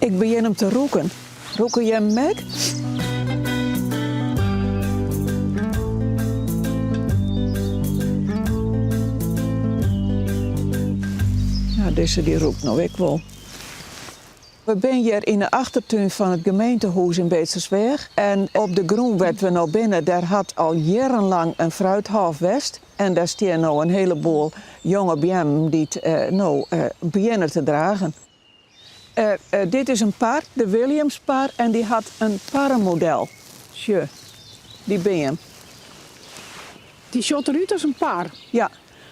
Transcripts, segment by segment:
Ik begjin him te rûken. Rûke jim him ek? Ja, dizze dy rûkt no ek wol. We binne hjir yn de achtertún fan it gemeentehûs yn Beetstersweach en op de grûn wêr't we no binne, dêr hat al jierrenlang in fruithôf west en dêr stean no in hele boel jonge beammen dy't no begjinne te dragen. Dit is in par, de Williamspar, en dy hat in parremodel. Sjoch, dy beam. Dy sjocht derút as in par. Ja.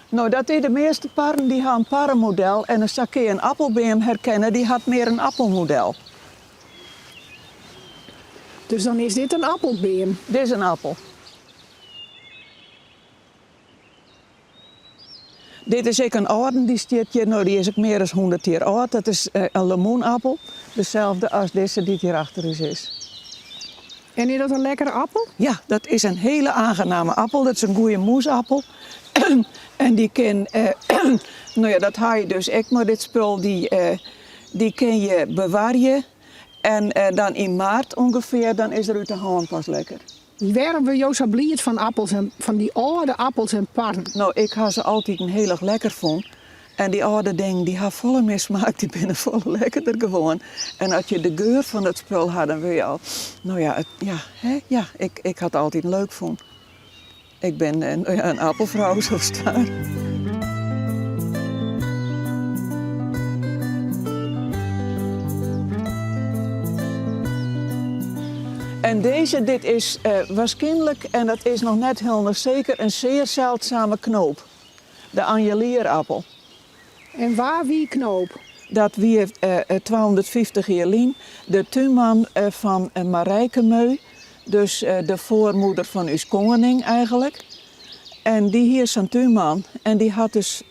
No, dat is de measte parren dy ha in parremodel en dan sa kin je in appelbeam herkenne, dy hat mear in appelmodel. Dus dan is dit in appelbeam? Dit is in appel. Dit is ek in âlden, dy stiet hjir, no dy is ek mear as 100 jier âld. Dat is in lemoenappel, deselde as dizze dy't hjir achter ús is. En is dat in lekkere appel? Ja, dat is in hele aangename appel. Dat is in goede moesappel. En dy kin, no ja, dat ha je dus ek mei dit spul, dy, dy kin je bewarje en dan yn maart ûngefear, dan is er út de hân pas lekker. Wêrom wurde jo sa bliid fan appels en fan dy âlde appels en parren? No, ik ha se altiten hiel erch lekker fûn. En dy âlde dingen dy ha folle mear smaak, dy binne folle lekkerder gewoan. En as je de geur fan dat spul ha, dan wurde je al, no ja, it, ja, hè, ja, ik, ik ha it altyd leuk fûn. Ik bin in appelfrou, zo staan. En deze, dit is uh, waarschijnlijk, en dat is nog net helemaal zeker, een zeer zeldzame knoop. De anjelierappel. En wa wie Knoop? Dat wie 250 jier lyn de túnman fan Marijke Meu, dus de foarmoeder fan ús koaning eigenlik. En dy hie sa'n túnman en dy hat dus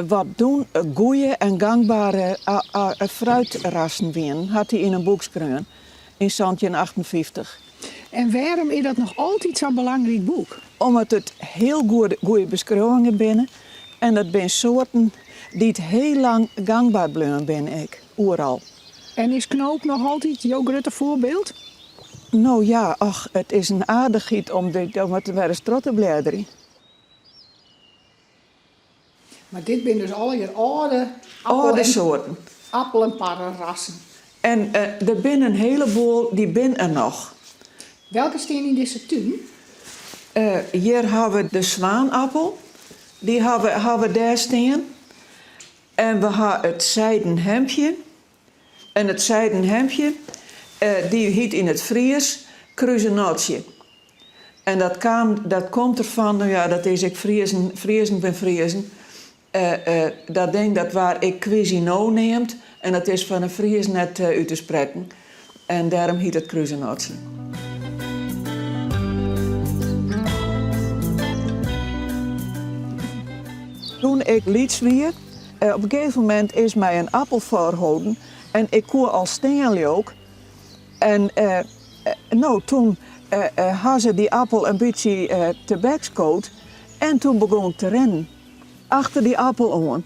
wat doe goeie en gangbare fruitrassen wienen, hat hy yn in boek skreaun yn 1758. En wêrom is dat noch altyd sa'n belangryk boek? Omdat it hiel goede beskriuwingen binne en dat binne soarten dy't hiel lang gangber bleaun binne ek, oeral. En is Knoop noch altyd jo grutte foarbyld? No ja, och, it is in aardichheid om it wer ris troch te blêderjen. Mar dit binne dus allegear âlde appel en soarten. Appel en parrerassen. En der binne in hele boel, dy binne der noch. Welke stean yn dizze tún? Hjir ha we de swaanappel, dy ha we dêr stean. En we ha it zijden hemdje. En it zijden hemdje, dy hyt yn it Fries kruzenotsje. En dat kaam, dat komt derfan, no ja, dat is ek Friezen, Friezen bin Friezen. Dat ding dat waard ek Cuisino neamd en dat is foar in Fries net út te sprekken. En dêrom hyt it kruzenotsje. Toen ik lyts wie, op in gegeven momint is my in appel foarholden en ik koe al stean leau 'k. En no, toen ha se dy appel in bytsje tebekskood en toen begûn ik te rinnen. Achter dy appel oan.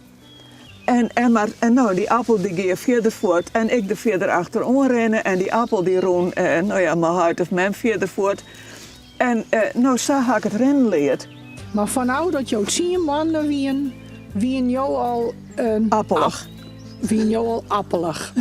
En, en, mar, en no, dy appel dy gie fierder fuort en ik der fierder achteroan rinne en dy appel dy rûn, no ja, mei heit of mem fierder fuort. En no, sa ha ik it rinnen leard. Mar fanôf dat jo tsien moannen wienen, wienen jo al in. Appelich. Wienen jo al appelich.